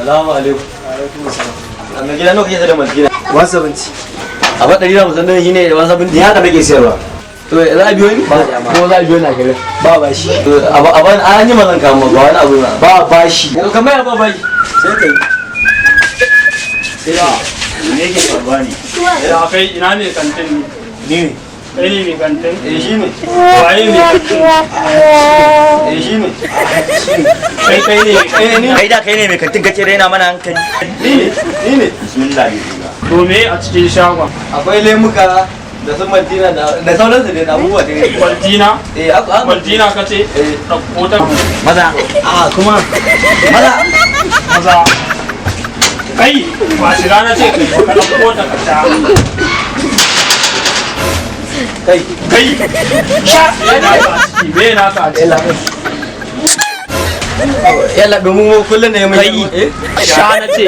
Salamu alaikum. A mai gida, nawa kake da Maltina? 170. A ba 150 ɗin shine 170? Ni haka nake sayarwa. To, za a biyo ni? Ba dama. Ko za a biyo ni a gare? Ba bashi. To, a ban an yi mazan kama ba wani abu ba. Ba bashi. To, kamar ya ba bashi? Sai kai. Sai ka. Me yake faruwa ne? Ya kai, ina ne kantin ne? Ni ne. Kai ne mai kantin? Eh, shi ne. Waye mai kantin? Eh, shi ne. Kai ne? Eh, ni. Kai da kai ne mai kantin kace raina mana hankali. Ni ne. Ni ne. Bismillah ne. To, me a cikin shagon? Akwai lemuka da su Maltina da sauransu dai, da abubuwa dai. Maltina? Eh, aku Maltina kace? Eh. Ɗauko ta. Maza. A kuma. Maza. Maza. Kai, ba shiga na ce kai ba, ka ɗauko ta ka sha. Kai. Kai, sha. Me naka a ciki? Me naka a ciki? Yalla bai, mu kullun ne mun Kai. Eh. Sha na ce.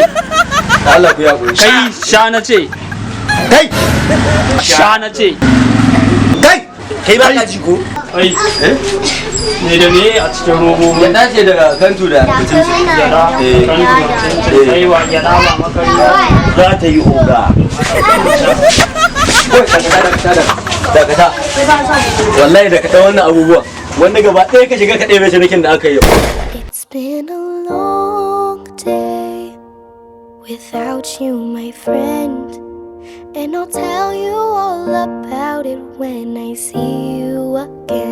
Allah ku ya koyi. Kai, sha na ce. Kai. Sha na ce. Kai. Kai ba ka ji ko? Kai. Eh? Me da me a cikin robobin? Ya dace daga kantu da cincin. Gyada, Eh. kan cincin, kai wa gyada ba makari. Za ta yi oga. Kawai dakata, dakata, dakata. Wallahi dakata, wannan abubuwa. Wanda gaba ɗaya ka shiga ka ɗebe cinikin da aka yi yau. It's been a long day without you, my friend. And I'll tell you all about it when I see you again.